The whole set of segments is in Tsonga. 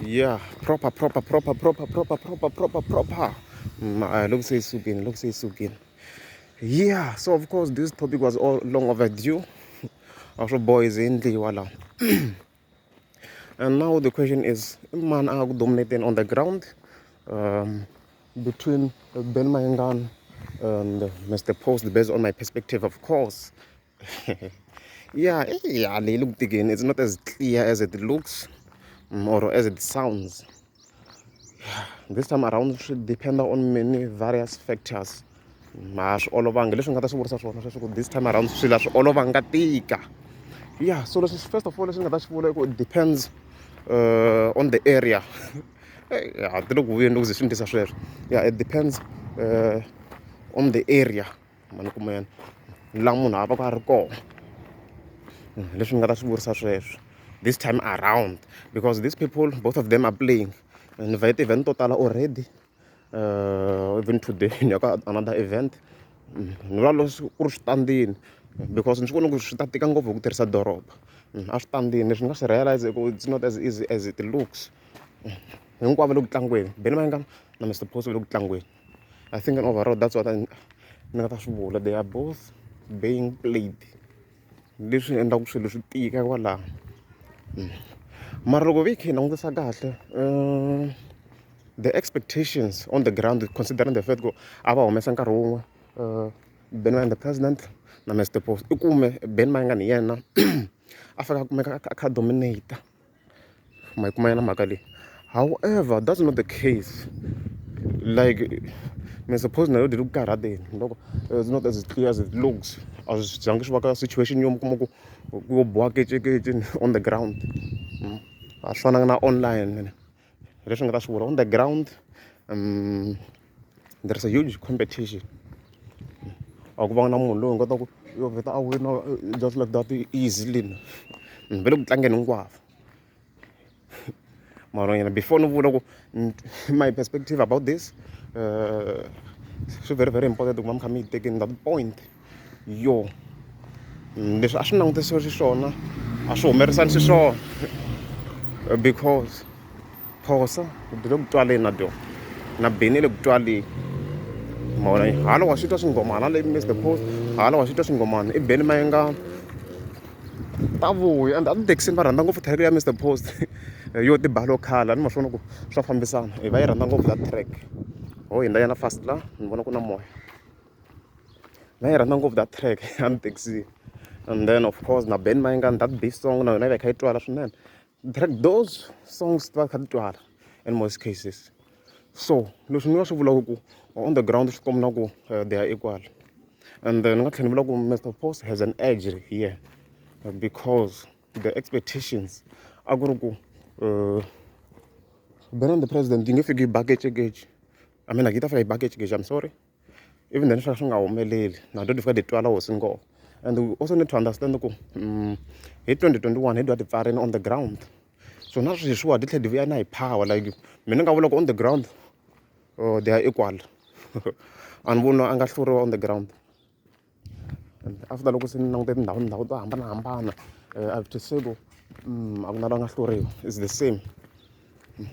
Yeah, proper, proper, proper, proper, proper, proper, proper, proper. Loko se yi sukile, loko se yi sukile. Yeah, so of course this topic was all long overdue. A swo boys endliwa la. And now the question is, i mani a nga ku dominating on the ground between Ben Mayengani and Mr Post, based on my perspective, of course. Yeah, yeah, leyi le ku tikeni. It's not as clear as it looks or as it sounds. This time around swi depend on many various factors. A swi olovangi leswi nga ta swi vurisa swona sweswo ku this time around swilo a swi olovanga tika. Yeah, so leswi, first of all, leswi nga ta swi vula i ku it depends on the area. Yeah, ti le ku vuyeni loko ze swi ndlisa sweswo. Yeah, it depends on the area, mani kuma yena laha munhu a va ka a ri kona. Leswi ni nga ta swi vurisa sweswo this time around, because these people, both of them are playing and va ti-event to tala already. Even today ni ya ka another event. Ni vula leswi ku ri switandini because ni swi vona ku swi ta tika ngopfu hi ku tirhisa doroba. A switandini leswi ni nga swi realize ku it's not as easy as it looks. Hinkwavo le ku tlangweni, Benny Mayengani na Mr Post va le ku tlangweni. I think in overall that's what ni nga ta swi vula. They are both being played, leswi endlaka swilo swi tika kwalaho. Mara loko vi kha hi langutisa kahle, the expectations on the ground, considering the fact ku a va humesa nkarhi wun'we, Benny Mayengani the President na Mr Post, i kume Benny Mayengani hi yena a fika a kumeka a kha a dominate. Ma yi kuma yena mhaka leyi. However, that's not the case. Like Mr Post na yo le ku karhateni loko it's not as clear as it looks. A swi zangi swi va ka situation yo mi kuma ku yo boha kecekece on the ground. A swi fananga na online. Leswi nga ta swi vula, on the ground there is a huge competition. A ku va na munhu loyi nga ta ku yo vheta a wina just like that easily. Va le ku tlangeni hinkwavo. Mara yena, before ni vula ku my perspective about this, swi very, very important ku va mi kha mi yi tekeni that point yo leswi a swi langutisiwe xiswona a swi humerisani xiswona, because Phosa byi le ku twaleni na byona, na Benny le ku twaleni. Ma vona, hala wa swi twa swinghomana le Mr Post, hala wa swi twa swinghomana i Benny Mayengani. Ta vuya and a tithekisini va rhandza ngopfu track ya Mr Post yo tibalo khala ni ma swi vona ku swa fambisana. Va yi rhandza ngopfu that track. Ho hundza nyana fast la ni vona ku na moya. Va yi rhandza ngopfu that track a tithekisini. And then of course na Benny Mayengani, that beef song, na yona yi va yi kha yi twala swinene. Track, those songs ti va kha ti twala in most cases. So leswi ni nga swi vulaka ku on the ground swi komba na ku they are equal. And then ni nga tlhela ni vula ku Mr Post has an edge here because the expectations a ku ri ku Benny the President yi nge fiki yi ba kecekece. I mean, like yi ta fika yi ba kecekece, I'm sorry. Even then swi nga humeleli na dyo ti fika ti twala hosi nghoho. And we also need to understand ku hi 2021 hi dya ti pfarini on the ground, so na sweswiwa ti tlhela ti vuya na hi power. Like mina ni nga vula ku on the ground they are equal. A ni voni a nga hluriwa on the ground. And after loko se ni langute tindhawu ndhawu to hambanahambana, I have to say ku a ku na la nga hluriwa, it's the same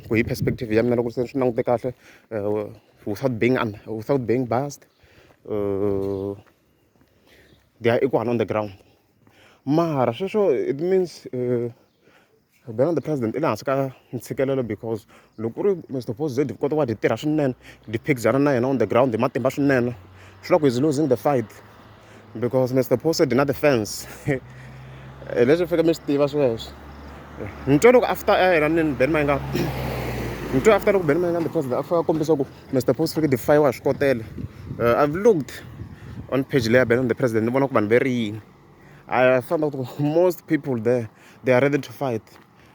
ku hi perspective ya mina. Loko se swi langute kahle, without being biased, they are equal on the ground. Mara sweswo it means Benny the President i le hansi ka ntshikelelo, because loko ku ri Mr Post ze kota ku va ti tirha swinene, di phikizana na yena on the ground hi matimba swinene, swi vula ku is losing the fight, because Mr Post di na ti-fans. Hi leswi fika mi swi tiva sweswo. Ni twa loko after a yena ni Benny Mayengani, ni twa after loko Benny Mayengani the President a fika a kombisa ku Mr Post fike defiwa hi swikotele. I've looked on page leya Benny the President, ni vona ku vanhu ve ri yini. I found out most people there, they are ready to fight.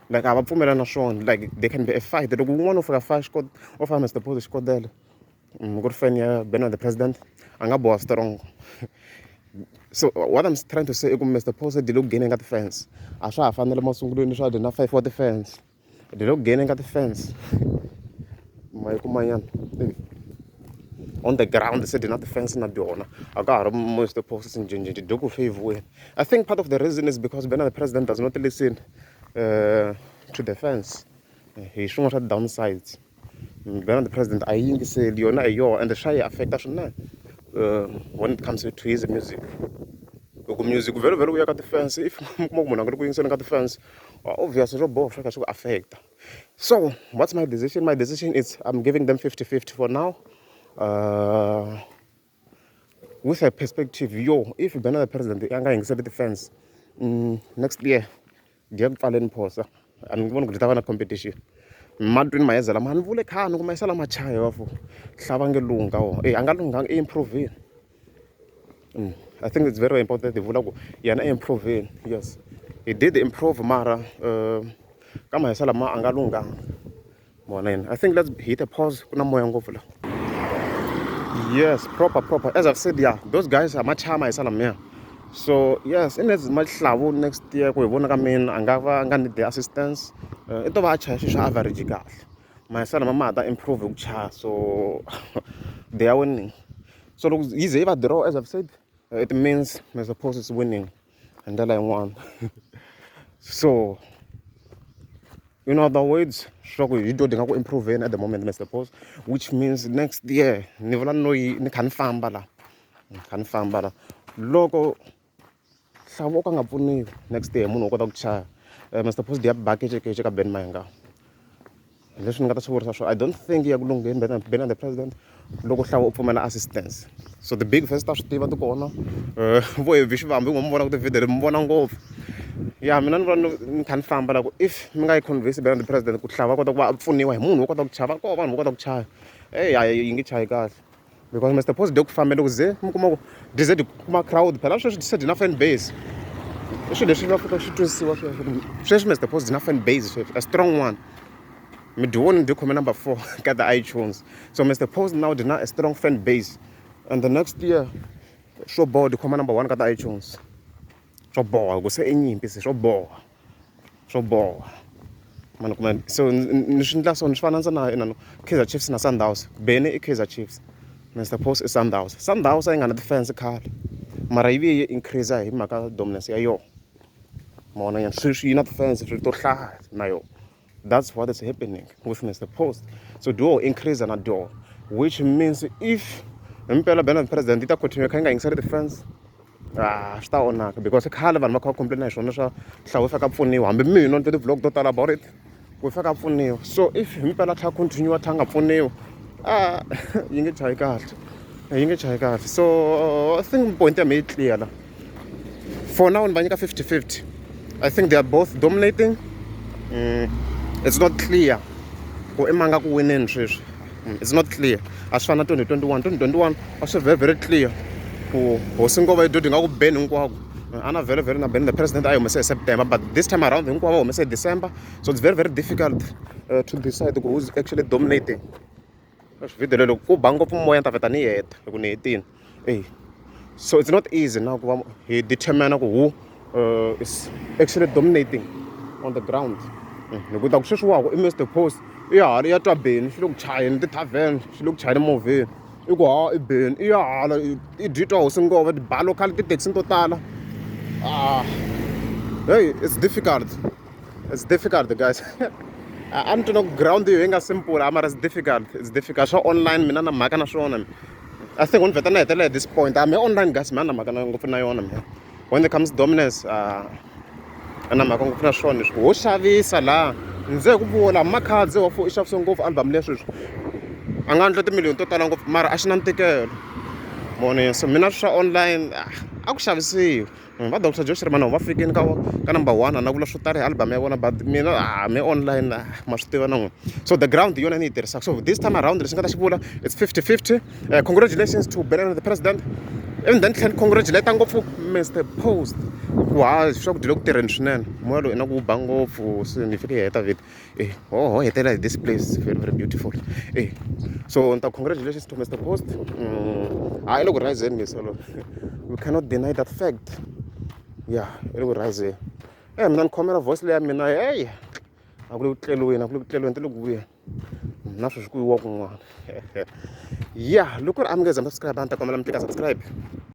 Like a va pfumela na swona, like there can be a fight loko wun'wana u fika fa o faka Mr Post xikotela. Ku ri fan ya Benny the President, a nga boha strong. So what I'm trying to say i ku Mr Post di le ku gaining ka ti-fans. A swa ha fanele masungulweni swa di na five wa ti-fans, di le ku gaining ka ti-fans. Ma yi kumanyana on the ground se di na ti-fans na byona, a ka ha ri Mr Post njhenjhenjhe dyo ku favoriweni. I think part of the reason is because Benny the President does not listen to the fans. Hi swin'wana swa ti-downsides. Benny the President a yi yingiseli yona hi yona ende swa yi affect-a swinene when it comes to his music. Hi ku music vhele wu ya ka ti-fans if mi kuma ku munhu a nga le ku yingiseni ka ti-fans obvious swo boha swo ka swi ku affect-a. So what's my decision? My decision is I'm giving them 50-50 for now. With a perspective yo if Benny the President a nga yingiseli ti-fans next year dyi ya ku pfaleni phosa a ni voni ku ri ta va na competition. Matwini mayeza lama a ni vule khale ni ku mayeza lama chaya va fo hlava nge lungha wona e a nga lunghanga i improve-ini. I think it's very important hi vula ku yena i improve-ini yes he did improve mara ka mahisa lama a nga lunghanga mona yena. I think let's hit a pause ku na moya ngopfu la. Yes, proper proper as I've said, yeah, those guys a ma chaya mahisa lamiya. So yes, i Hlavu next year ku hi vona ka mina a nga va a nga need the assistance i to va a chaya swilo swa average kahle. Mahisa lama ma ha ta improve hi ku chaya so they are winning. So loko yi ze yi va draw, as I've said, it means Mr Post is winning hi ndlela yin'wana. So in other words, swa ku hi dyo nga ku improve-eni at the moment Mr Post, which means next year ni vula no yi ni kha ni famba la, ni kha ni famba la. Loko Hlavu o ka nga pfuniwi next year munhu wo kota ku chaya Mr Post ya ba kecekece ka Benny Mayengani. Leswi ni nga ta swi vurisa swona, I don't think ya ku lungheni Benny and the President loko Hlavu u pfumela assistance. So the big fans ta swi tiva ti kona vo Heavy Xivambu hi ngo mi vona ku ti-video mi vona ngopfu. Ya mina ni vona ni kha ni famba la ku if mi nga yi convince Benny and the President ku Hlavu a kota ku va a pfuniwa hi munhu wo kota ku chaya va koho vanhu vo kota ku chaya eya yi nge chayi kahle because Mr Post dyi ku fambeni loko ze mi kuma ku dyi ze dyi kuma crowd phela sweswi se dyi na fan base. I swilo leswi va fika swi twisisiwa sweswo ku sweswi Mr Post dyi na fan base sweswi, a strong one. Mi dyi voni dyi khome number 4 ka the iTunes. So Mr Post now dyi na a strong fan base and the next year swo boha dyi khoma number 1 ka the iTunes. Swo boha ku se i nyimpi se swo boha, swo boha. Mani kuma so ni swi endla so ni swi fananisa na inana Kaizer Chiefs na Sundowns. Benny i Kaizer Chiefs, Mr Post i Sundowns. Sundowns a yi nga na ti-fans khale mara yi vuye yi increase hi mhaka dominance ya yona. Ma vona nyana sweswi yi na ti-fans to hlaya na yona. That's what is happening with Mr Post. So dyo increase na dyo, which means if himpela Benny the President yi ta continue kha yi nga yingiseli ti-fans ah swi ta onhaka because khale vanhu va kha va complain hi swona swa Hlavu i faka pfuniwa hambi mina ni twe ti-vlog to tala about it ku i faka pfuniwa. So if himpela tlha continue a tlha nga pfuniwi ah yi nge chayi kahle, yi nge chayi kahle. So I think point ya me yi clear la. For now ni va nyika 50-50. I think they are both dominating. It's not clear ku i manga ku wineni sweswi. It's not clear. A swi fana na 2021. 2021 a swi very very clear ku hosi ngova yi dyo nga ku beni hinkwako. A na vhele vhele na Benny the President a yi humese hi September, but this time around hinkwavo va humese hi December. So it's very very difficult to decide ku who's actually dominating. Video loko ku ba ngopfu moya ni ta vheta ni heta hi ku ni hetini. Ey so it's not easy now ku va hi determine ku who is actually dominating on the ground. Hi ku ta ku sweswi wa ku i Mr Post i ya hala i ya twa Benny xi le ku chayeni ti-tavern xi le ku chayeni movheni i ku ha i Benny i ya hala i dyi twa hosi ngova ti ba local tithekisini to tala. Ah hey, it's difficult, it's difficult guys. A ni twi na ku ground yi nga simple mara it's difficult, it's difficult. Swa online mina na mhaka na swona. I think ni vheta na hetelela at this point. A me online guys mina na mhaka na ngopfu na yona mina. When it comes to dominance a na mhaka ngopfu na swona leswi ho xavisa laha ndze ku vula Makhadzi wa fo i xavise ngopfu album leya sweswi a nga endla timiliyoni to tala ngopfu mara a xi na ntikelo mone. So mina swa online a ku xavisiwi va Doctor Joe Shirimani va fikini ka number 1 a na vula swo tala hi album ya vona but mina me online ma swi tiva na n'wina. So the ground hi yona ni yi tirhisaka. So this time around leswi nga ta xi vula it's 50-50. Congratulations to Benny the President and then tlhela congratulate ngopfu Mr Post ku ha swakudya le ku tirheni swinene. Moya lowu i na ku wu ba ngopfu se ni fike hi heta video ho hetelela hi this place very very beautiful. So ni ta congratulations to Mr Post. Ha i le ku riseni misolo, we cannot deny that fact. Yeah, i le ku riseni. Mina ni khomela voice leya mina hey a ku le ku tleliweni, a ku le ku tleliweni ti le ku vuyeni na sweswi ku yiwa kun'wana. Yeah, loko ri a mi nge za mi subscribe a ni ta kombela mi tlika subscribe.